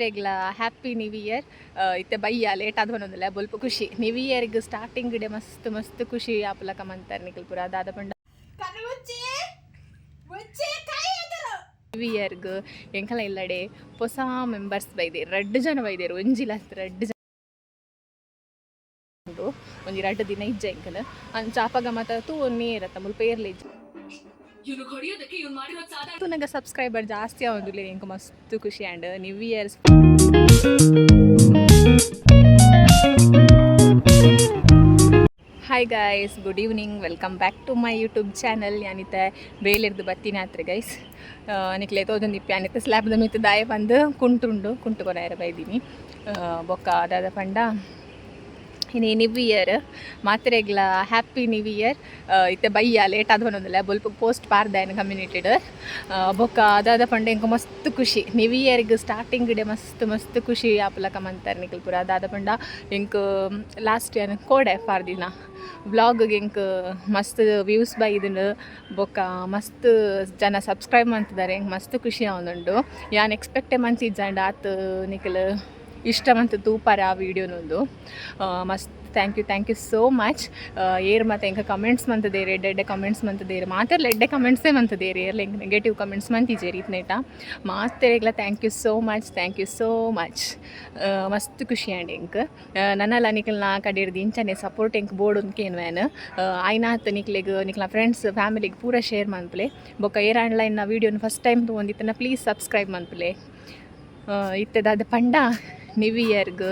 ರೆಗ್ಲ happy new year. ಇತ್ತೆ ಬಯ್ಯ late ಆದ್ ಬನ್ನೊಂದಿಲ್ಲ ಬೊಲ್ಪ ಖುಷಿ ನ್ಯೂ ಇಯರ್ಗ್ ಸ್ಟಾರ್ಟಿಂಗ್ ಡೆ ಮಸ್ತ್ ಮಸ್ತ್ ಖುಷಿ ಆಪುಲಕ ಮಂತರ್ ನಿಕಲ್ ಪೂರ. ದಾದ ಪಂಡ ನ್ಯೂ ಇಯರ್ಗ್ ಎಂಕಲ ಇಲ್ಲಡೆ ಪೊಸ ಮೆಂಬರ್ಸ್ ಬೈದೆರ್, ರಡ್ಡ್ ಜನ ಬೈದೆರ್. ಒಂಜಿಲ ಅತ್ತ್, ರಡ್ಡ್ ಜನ ಉಂಡು. ಒಂಜಿ ರಡ್ಡ್ ದಿನ ಇಜ್ಜ ಎಂಕಲ್. ಅಂಚ ಅಪಗ ಮಾತ ತೂವೊನ್ನೇ ಇರತ್ತ, ಮುಲ್ಪ ಏರ್ಲ ಇಜ್ಜ. ತೂನಗ ಸಬ್ಸ್ಕ್ರೈಬರ್ ಜಾಸ್ತಿ ಆವೊಂದುಲ್ಲೆರ್, ಎಂಕ್ ಮಸ್ತ್ ಖುಷಿ ಆಂಡ್. New years. Hi guys, good evening, welcome back to my YouTube channel. ಯಾನಿತ್ತೆ ಬೇಲೆರ್ದು ಬತ್ತಿನ ಆತ್ರೆ ಗೈಸ್, ನಿಕ್ಲೆ ತೋಜೊಂದಿಪ್ಪಿ. ಯಾನಿತ್ತೆ ಸ್ಲ್ಯಾಬ್ದ ಮಿತ್ತ್ ದಾಯ ಪಂದ್ ಕುಂಟುಂಡು, ಕುಂಟು ಕೊನಯೆರೆ ಬೈದಿನಿ. ಬೊಕ್ಕ ದಾದ ಪಂಡ, ಇನಿ ನ್ಯೂ ಇಯರ್, ಮಾತೆರೆಗ್ಲ ಹ್ಯಾಪಿ ನ್ಯೂ ಇಯರ್. ಇತ್ತೆ ಬಯ್ಯ ಲೇಟ್ ಆದ್ ಬನ್ನೊಂದಿಲ್ಲ ಬೊಲ್ಪ ಪೋಸ್ಟ್ ಪಾರ್ದಾಯನ ಕಮ್ಯುನಿಟಿಡ್. ಬೊಕ್ಕ ದಾದ ಪಂಡ, ಎಂಕ್ ಮಸ್ತ್ ಖುಷಿ ನ್ಯೂ ಇಯರ್ಗ್ ಸ್ಟಾರ್ಟಿಂಗ್ ಡೆ ಮಸ್ತ್ ಮಸ್ತ್ ಖುಷಿ ಆಪುಲಕ ಮಂತರ್ ನಿಕಲ್ ಪೂರ. ದಾದ ಪಂಡ, ಎಂಕ್ ಲಾಸ್ಟ್ ಯಾನ್ ಕೋಡೆ ಪಾರ್ದಿನ ವ್ಲಾಗ್ಗೆ ಎಂಕ್ ಮಸ್ತ್ ವ್ಯೂಸ್ ಬೈದುಂಡು. ಬೊಕ್ಕ ಮಸ್ತ್ ಜನ ಸಬ್ಸ್ಕ್ರೈಬ್ ಮಂತಿದ್ದಾರೆ. ಎಂಕ್ ಮಸ್ತ್ ಖುಷಿ ಆವೊಂದುಂಡು. ಯಾನ್ ಎಕ್ಸ್ಪೆಕ್ಟೇ ಮಂತಿಜ್ಜಾಂಡ್ ಆತ್ ನಿಕಲ್ ಇಷ್ಟ ಮಂತ್ ತೂಪಾರ ಆ ವೀಡಿಯೋನೊಂದು. ಮಸ್ತ್ thank you, thank you so much. ಏರ್ ಮತ್ತು ಎಂಕ ಕಮೆಂಟ್ಸ್ ಮಂತದೇರ್, ಎಡ್ಡೆ ಎಡ್ಡೆ ಕಮೆಂಟ್ಸ್ ಮಂತದೇರ್. ಮಾತೆರ್ಲ ಎಡ್ಡೆ ಕಮೆಂಟ್ಸೇ ಮಂತದೇರ್. ಏರ್ಲ ಎಂಕ್ ನೆಗೆಟಿವ್ ಕಮೆಂಟ್ಸ್ ಮಂತಿಜೆರ್ ಇತ್ನೇಟ. ಮಾತೆರೆಗ್ಲ thank you so much, thank you so much. ಮಸ್ತ್ ಖುಷಿ ಆಂಡ್ ಎಂಕ್. ನನಲ ನಿಕಲ್ನ ಕಡೆರ್ದು ಇಂಚನೆ ಸಪೋರ್ಟ್ ಎಂಕ್ ಬೋಡು ಕೇನ್ವೇನ್. ಆಯ್ನಾತ್ ನಿಕ್ಲೆಗ್, ನಿಕ್ಲ ಫ್ರೆಂಡ್ಸ್, ಫ್ಯಾಮಿಲಿಗೆ ಪೂರ ಶೇರ್ ಮನ್ಪುಲೆ. ಬೊಕ್ಕ ಏರಾಂಡ್ಲ ಎನ್ನ ವೀಡಿಯೋನ ಫಸ್ಟ್ ಟೈಮ್ ತೂವೊಂದಿತ್ತನ, ಪ್ಲೀಸ್ ಸಬ್ಸ್ಕ್ರೈಬ್ ಮನ್ಪುಲೆ. ಇತ್ತೆ ದಾದ ಪಂಡ, ನ್ಯೂ ಇಯರ್ಗ್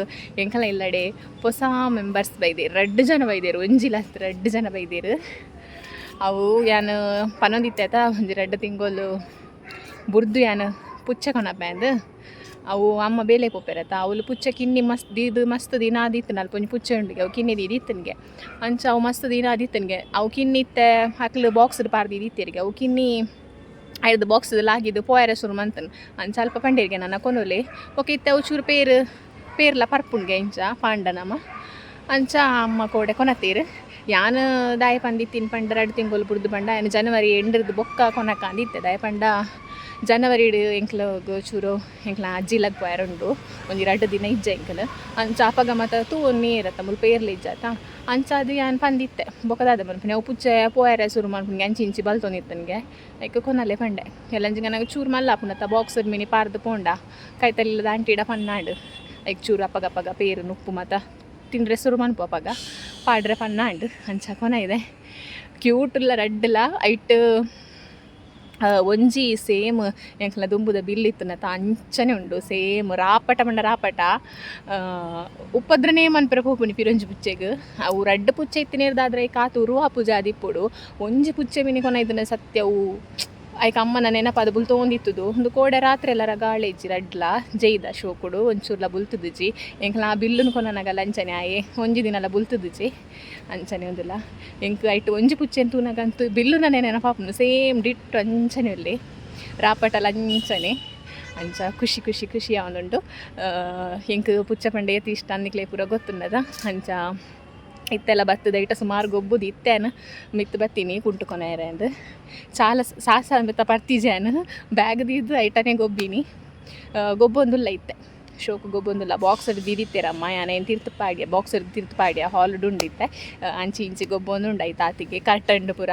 ಎಂಕಲ ಇಲ್ಲಡೆ ಪೊಸ ಮೆಂಬರ್ಸ್ ಬೈದೆರ್, ರಡ್ಡ್ ಜನ ಬೈದೆರ್. ಒಂಜಿಲ ಅತ್ತ್, ರಡ್ಡ್ ಜನ ಬೈದೆರ್. ಅವು ಯಾನ್ ಪನೊಂದಿತ್ತೆ ಆತ, ಒಂಜಿ ರಡ್ಡ್ ತಿಂಗೊಲು ಬುರ್ದು ಯಾನ್ ಪುಚ್ಚೆ ಕೊನಪೆಂದ್. ಅವು ಅಮ್ಮ ಬೇಲೆ ಪೋಪೆರತ್ತ, ಅವ್ಲು ಪುಚ್ಚೆ ಕಿನ್ನಿ ಮಸ್ತ್ ದೀದ್ ಮಸ್ತ್ ದಿನ ಆದಿತ್ತು. ಅಲ್ಪ ಒಂಜಿ ಪುಚ್ಚೆ ಉಂಡುಗೆ, ಅವು ಕಿನ್ನಿ ದೀದಿತ್ತನ್ಗೆ. ಅಂಚ ಅವು ಮಸ್ತ್ ದಿನ ಆದಿತ್ತನ್ಗೆ. ಅವು ಕಿನ್ನಿ ಇತ್ತೆ ಅಕ್ಲು ಬಾಕ್ಸ್ ಪಾರ್ದು ದೀತೆರಿಗೆ. ಅವು ಕಿನ್ನಿ ಐದು ಬಾಕ್ಸ್ ಲಾಗಿದ್ದು ಪೋಯರೆ ಶುರು ಮಂತನ್. ಅಂಚ ಅಲ್ಪ ಪಂಡೇರಿಗೆ ನನ್ನ ಕೊನೊಲೆ. ಬೊಕ ಇತ್ತೆ ಅವು ಚೂರು ಪೇರು ಪೇರ್ಲ ಪರ್ಪುಂಡ್ಗೆ ಇಂಚ ಪಾಂಡ ನಮ. ಅಂಚ ಅಮ್ಮ ಕೋಡೆ ಕೊನತೇರು. ಯಾನ್ ದಾಯ ಪಂದಿತ್ತೀನಿ ಪಂಡ, ರಡ್ಡ್ ತಿಂಗೊಲು ಬುಡ್ದು ಪಂಡ, ಯಾನ್ ಜನವರಿ ಎಂಡ್ರದ್ದು ಬೊಕ್ಕ ಕೊನಕ ಅಂದಿತ್ತೆ. ದಾಯ ಪಂಡ, ಜನವರಿಡ್ ಎಂಕ್ಲಗ್ ಚೂರು ಎಂಕ್ಲ ಅಜ್ಜಿಲಗ್ ಪೋಯರೆ ಉಂಡು. ಒಂಜಿ ರಡ್ಡ್ ದಿನ ಇಜ್ಜ ಎಂಕಲ್. ಅಂಚ ಅಪಗ ಮಾತ ತೂವೊನ್ನೇ ಇರತ್ತ, ಮುಲ್ಪ ಏರ್ಲ ಇಜ್ಜಾತ. ಅಂಚ ಅದು ಯಾನ್ ಪಂದಿತ್ತೆ. ಬೊಕ ದಾದ ಮನ್ಪುನೆ, ಅವು ಪುಚ್ಚೆ ಪೋಯರೆ ಶುರು ಮನ್ಪುನ್ಗೆ, ಅಂಚಿ ಇಂಚಿ ಬಲ್ತೊಂದಿತ್ತನ್ಗೆ. ಐಕ್ ಕೊನಲೆ ಪಂಡೆ. ಎಲ್ಲಂಜಿಗೆ ನನಗೆ ಚೂರು ಮಲ್ಲ ಆಪುಂಡತ್ತ, ಬಾಕ್ಸ್ ಮಿನಿ ಪಾರ್ದು ಪೋಂಡ ಕೈತಲಿಲ್ಲದ ಆಂಟಿಡ ಪನ್ನಾಂಡ್. ಐಕ್ ಚೂರು ಅಪಗ ಅಪಗ ಪೇರು ನುಪ್ಪು ಮಾತ ತಿಂಡ್ರೆ ಶುರು ಮನ್ಪು, ಅಪಗ ಪಾಡ್ರೆ ಪನ್ನಾಂಡ್. ಅಂಚ ಕೊನ ಇದೆ. ಕ್ಯೂಟ್ ಉಲ್ಲ ರಡ್ಡ್ಲ. ಐಟ್ ಒಂಜಿ ಸೇಮ್ ಎಂಕ್ಲ ದುಂಬುದ ಬಿಲ್ ಇತ್ತುನತ, ಅಂಚನೆ ಉಂಡು ಸೇಮ್. ರಾಪಟ ಪಂಡ ರಾಪಟ. ಉಪದ್ರನೇ ಮನ್ಪೆರೆ ಪೋಪುನಿ ಪಿರೊಂಜಿ ಪುಚ್ಚೆಗ್. ಅವು ರಡ್ಡ್ ಪುಚ್ಚೆ ಇತ್ತಿನೇರ್ದಾದ್ರೆ ಕಾತು ಉರುವ ಪೂಜೆ ಆದಿಪ್ಪೊಡು. ಒಂಜಿ ಪುಚ್ಚೆ ಮಿನಿ ಕೊನ ಇದನ್ನ ಸತ್ಯ. ಅವು ಐಕ್ ಅಮ್ಮನ ನೆನಪಾದ ಬುಲ್ತೊಂದಿತ್ತುದು. ಒಂದು ಕೋಡೆ ರಾತ್ರಿ ಎಲ್ಲರ ಗಾಳಿ ಇಜ್ಜಿ, ರಡ್ಲ ಜೈದ ಶೋಕುಡು ಒಂಚೂರ್ಲ ಬುಲ್ತುದುಜಿ. ಎಂಕ್ಲ ಆ ಬಿಲ್ಲುನು ಕೊನನಗ ಲಂಚನೆ ಆಯೆ ಒಂಜಿ ದಿನಲ ಬುಲ್ತುದುಜಿ. ಅಂಚನೆ ಒಂದುಲ ಎಂಕ್ ಐಟ್ ಒಂಜಿ ಪುಚ್ಚೆನ್ ತೂನಗಂತೂ ಬಿಲ್ಲುನನೆ ನೆನಪಾಪುಂಡು. ಸೇಮ್ ಡಿಟ್ಟು ಅಂಚನೆ ಉಲ್ಲೆ, ರಾಪಟಲ ಅಂಚನೆ. ಅಂಚ ಖುಷಿ ಖುಷಿ ಖುಷಿ ಆವೊಂದುಂಡು. ಎಂಕ್ ಪುಚ್ಚೆ ಪಂಡ ಏತ್ ಇಷ್ಟ ಅಂದಿಕ್ಲೆ ಪೂರ ಗೊತ್ತುಂಡದ. ಅಂಚ ಇತ್ತೆಲ್ಲ ಬತ್ತದ ಐಟ ಸುಮಾರು ಗೊಬ್ಬುದು ಇತ್ತೇನ. ಮಿತ್ತು ಬತ್ತೀನಿ ಕುಂಟು ಕೊನೆಯರೆ ಅಂದ್. ಚಾಲ ಸಾಸ ಮಿತ್ತ ಪರ್ತಿಜಾನ್ ಬ್ಯಾಗ್ ದೀದ್ ಐಟನೆ ಗೊಬ್ಬಿನಿ. ಗೊಬ್ಬೊಂದುಲ್ಲ ಇತ್ತೆ, ಶೋಕು ಗೊಬ್ಬೊಂದುಲ್ಲ. ಬಾಕ್ಸ್ ದೀದಿತ್ತೇರಮ್ಮ, ಯಾನ್ ತಿರ್ತು ಪಾಡ್ಯ, ಬಾಕ್ಸ್ ತಿರ್ತು ಪಾಡ್ಯ. ಹಾಲ್ ಉಂಡಿತ್ತೆ, ಅಂಚಿ ಇಂಚಿ ಗೊಬ್ಬೊಂದು ಉಂಡು. ಆತಿಗೆ ಕರ್ಟನ್ಡ್ ಪೂರ.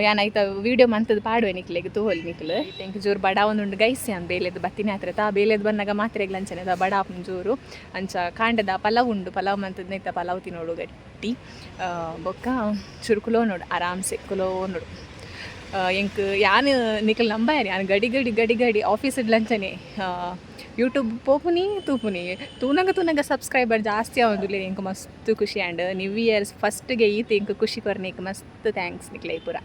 ಯಾನ್ ಐತ ವೀಡಿಯೋ ಮಂತದ ಪಾಡುವೆ ನಿಕ್ಲೆಗ್, ತೂವೊಲಿ ನಿಕ್ಲು. ಎಂಕ್ ಜೋರು ಬಡ ಉಂಡು ಗೈಸ್. ಯಾನ್ ಬೇಲೆದ್ ಬತ್ತಿನ ಹತ್ರ ತಾ ಬೇಲೆದ್ ಬನ್ನಗ ಮಾತ್ರೆಗ್ಲ ಅಂಚನೆ ದ ಬಡ ಆಪುಂಡು ಜೋರು. ಅಂಚ ಕಾಂಡದ ಪಲಾವ್ ಉಂಡು, ಪಲಾವ್ ಮಂತದ ಇತ್ತ. ಪಲಾವ್ ತಿನ್ನೋಡು ಗಟ್ಟಿ. ಬೊಕ್ಕ ಚೂರು ಕುಲೋ ನೋಡು, ಆರಾಮ್ಸೆ ಕುಲೋ ನೋಡು. ಎಂಕ್ ಯಾನ್ ನಿಕಲ್ ನಂಬಾಯರ್, ಯಾನ್ ಗಡಿ ಗಡಿ ಗಡಿ ಗಡಿ ಆಫೀಸ್ ಲಂಚನೆ ಯೂಟ್ಯೂಬ್ ಪೋಪುನಿ, ತೂಪುನಿ. ತೂನಗ ತೂನಗ ಸಬ್ಸ್ಕ್ರೈಬರ್ ಜಾಸ್ತಿ ಆವೊಂದುಲ್ಲೆರ್. ಎಂಕ್ ಮಸ್ತ್ ಖುಷಿ ಆಂಡ್. ನ್ಯೂ ಇಯರ್ಸ್ ಫಸ್ಟ್ಗೆ ಈತ್ ಎಂಕ್ ಖುಷಿ ಕೊರ್ನೇಕ್ ಮಸ್ತ್ thanks ನಿಕ್ಲೆ ಪೂರ.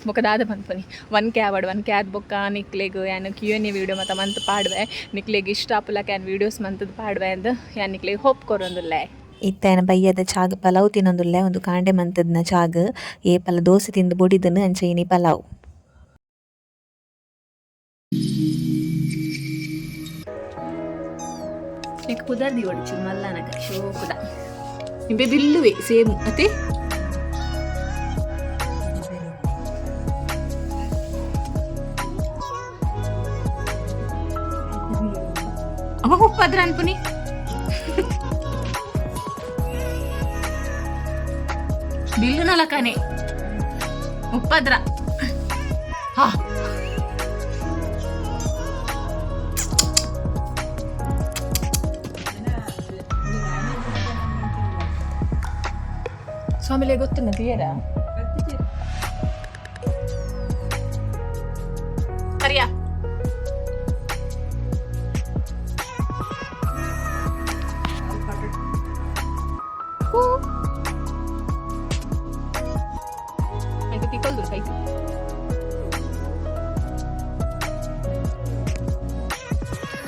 ಬೊಕ ದಾದ ಪನ್ಪುನಿ, 1K ಆವಡ್. 1K ಆದ್ ಬೊಕ್ಕ ನಿಕ್ಲೆಗ್ ಯಾನ್ ಕ್ಯೂ ಎನ್ ಎ ವೀಡಿಯೋ ಮಾತ ಮಂತ್ ಪಾಡುವೆ. ನಿಕ್ಲೆಗ್ ಇಷ್ಟ ಆಪುಲಕ ಯಾನ್ ವೀಡಿಯೋಸ್ ಮಂತದ್ ಪಾಡುವೆ ಅಂದ್ ಯಾನ್ ನಿಕ್ಲೆಗ್ ಹೋಪ್ ಕೊರೊಂದುಲ್ಲೆ. ಇತ್ತೆ ಆಯನ ಬಯ್ಯದ ಚಾಗ್ ಪಲಾವ್ ತಿನ್ನೊಂದುಲ್ಲೆ. ಒಂದು ಕಾಂಡೆ ಮಂತದ್ನ ಚಾಗ್. ಏಪಲ ದೋಸೆ ತಿಂದು ಬೊಡಿದನು, ಅಂಚ ಇನಿ ಪಲಾವ್. ನೆಕ್ ಪುದರ್ ದೀವೊಡು ಚೂರು ಮಲ್ಲನಗ ಶೋಕುದ. ಇಂಬೆ ಬಿಲ್ಲುವೆ ಸೇಮ್ ಅತೆ. ಅಮ್ಮ ಉಪ್ಪದ್ರ ಅನ್ಪುನಿ ಬಿಲ್ಲು ನಲಕನೆ ಉಪ್ಪದ್ರ. ಹಾ ಸ್ವಾಮಿಲೆ ಗೊತ್ತುನ ತೀಯರ ಕರಿಯಾ. ಆಯ್ತು, ತಿಕ್ಕೊಲ್ದು ಕೈತು.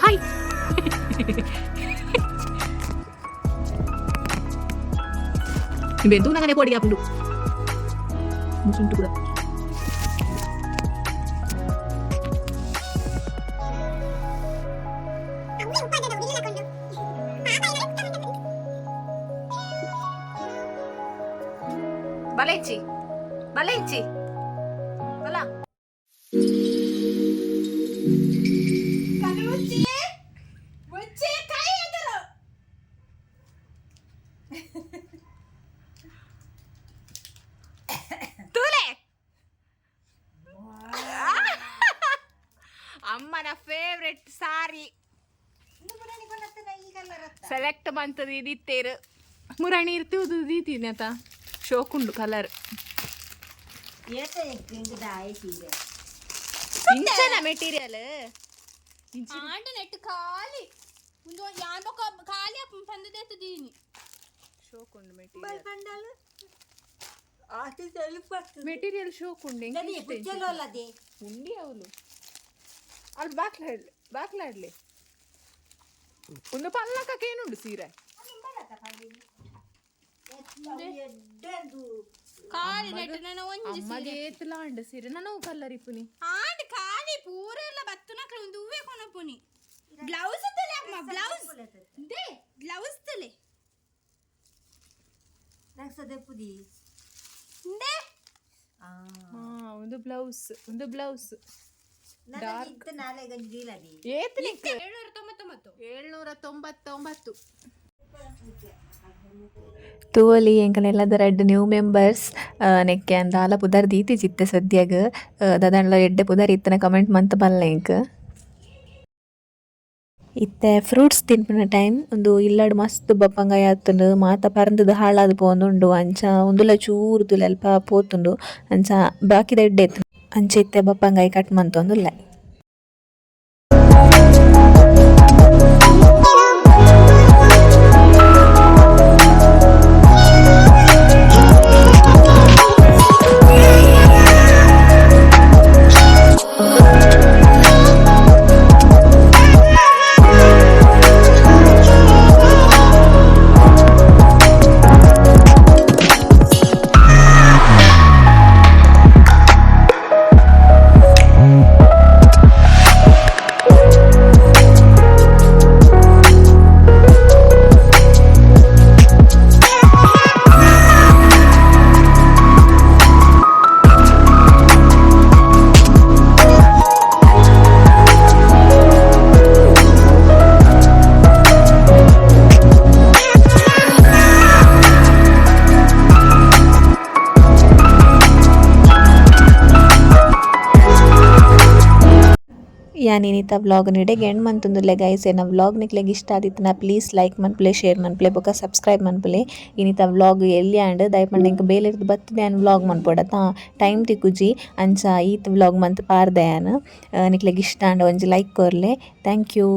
ಹಾಯ್. ಬೆಂದು ಪೊಡಿ ಹಾಕೊಂಡು ಮುಸುಂಟು ಕೂಡ. ಬಲೈಚಿ ಬಲೈಚಿ ಬಲ. ತೂಲೆ, ಅಮ್ಮನ ಫೇವ್ರೆಟ್ ಸಾರಿ ಸೆಲೆಕ್ಟ್ ಮಂತದ ಇದಿತ್ತೇರು. ಮುರಾಣಿ ಇರ್ತಿವುದು ದೀತೀನಿ ಆತ. ಶೋಕುಂಡು ಕಲರ್. ಇಂಚನ ಮೆಟೀರಿಯಲ್. ಆಂಡ ನೆಟ್ ಖಾಲಿ ಒಂದು ಯಾನ್ ಬೊಕ ಖಾಲಿ ಅಪ್ಪು ಪಂದು ದೀನಿ. ಶೋಕುಂಡು ಮೆಟೀರಿಯಲ್, ಮೆಟೀರಿಯಲ್ ಶೋಕುಂಡು. ಉಂಡಿ ಅವಳು ಅಲ್ಲಿ ಬಾಕ್ಲಾಡ್ಲಿ ಬಾಕ್ಲಾಡ್ಲಿ. ಒಂದು ಪಲ್ಲಕ್ಕೇನುಂಡು ಸೀರೆ. ಖಾಲಿ ನೆಟ್ ನನ್ನ ಒಂಜಿ. ಅಮ್ಮಗೆ ಏತ್ಲಾಂಡ್ ಸೀರೆ ನಾನು ಕಲರ್ ಇಪ್ಪುನಿ. ಆಂಡ ಖಾಲಿ ಪೂರ ಎಲ್ಲ ಬತ್ತುನಕ್ಲು ಒಂದು ಹೂವೆ ಕೊನಪುನಿ. ಬ್ಲೌಸ್ ತಲೆ ಅಮ್ಮ, ಬ್ಲೌಸ್ they, blouse ತಲೆ they. ಹಾ, ಒಂದು ಬ್ಲೌಸ್, ಒಂದು ಬ್ಲೌಸ್ ಡಾರ್ಕ್. ಏತ್ ನಿಕ್? 799. 799. ತೂವೊಲಿ ಎಂಕಲೆಲ್ಲದ ರಡ್ಡ್ ನ್ಯೂ ಮೆಂಬರ್ಸ್. ನೆಕ್ಕೆ ದಾಲ ಪುದರ್ ದೀತಿಜಿತ್ತೆ ಸದ್ಯಗ್. ದಾದಾಂಡಲ ಎಡ್ಡೆ ಪುದರ್ ಇತ್ತನ ಕಮೆಂಟ್ ಮಂತ್ ಬಲ್ಲೆ ಎಂಕ್. ಇತ್ತೆ ಫ್ರೂಟ್ಸ್ ತಿನ್ಪಿನ ಟೈಮ್. ಉಂದು ಇಲ್ಲಡ್ ಮಸ್ತ್ ಬಪ್ಪಂಗಾಯಿ ಆತುಂಡು, ಮಾತ ಪರ್ಂದ್ದ್ ಹಾಳಾದ್ ಪೋವೊಂದುಂಡು. ಅಂಚ ಉಂದುಲ ಚೂರು ತೂಲೆ ಅಲ್ಪ ಪೋತುಂಡು. ಅಂಚ ಬಾಕಿದ ಎಡ್ಡೆ ಇತ್ತುಂಡು. ಅಂಚ ಇತ್ತೆ ಬಪ್ಪಂಗಾಯಿ ಕಟ್ ಮಂತೊಂದುಲ್ಲೆ. ಯಾನ್ ಇನಿತ ವ್ಲಾಗ್ ಇಡೆಗ್ ಎಂಡ್ ಮಂತೊಂದುಲ್ಲೆ ಗೈಸ್. ಎನ್ನ ವ್ಲಾಗ್ ನಿಕ್ಲೆಗ್ ಇಷ್ಟ ಆದಿತ್ತಿನ ಪ್ಲೀಸ್ ಲೈಕ್ ಮನ್ಪುಲೆ, ಶೇರ್ ಮನ್ಪುಲೆ ಬೊಕ ಸಬ್ಸ್ಕ್ರೈಬ್ ಮನ್ಪುಲೆ. ಇನಿತ ವ್ಲಾಗ್ ಎಲ್ಯ ಆಂಡ್. ದಾಯೆ ಪಂಡ ಎಂಕ್ ಬೇಲೆರ್ದ್ ಬತ್ತುದು ಯಾನ್ ವ್ಲಾಗ್ ಮನ್ಪೊಡತ, ಟೈಮ್ ತಿಕ್ಕುಜಿ. ಅಂಚ ಈತ್ ವ್ಲಾಗ್ ಮಂತ್ ಪಾರ್ದೆ ಯಾನ್. ನಿಕ್ಲೆಗ್ ಇಷ್ಟ ಆಂಡ ಒಂಜಿ ಲೈಕ್ ಕೊರ್ಲೆ. Thank you.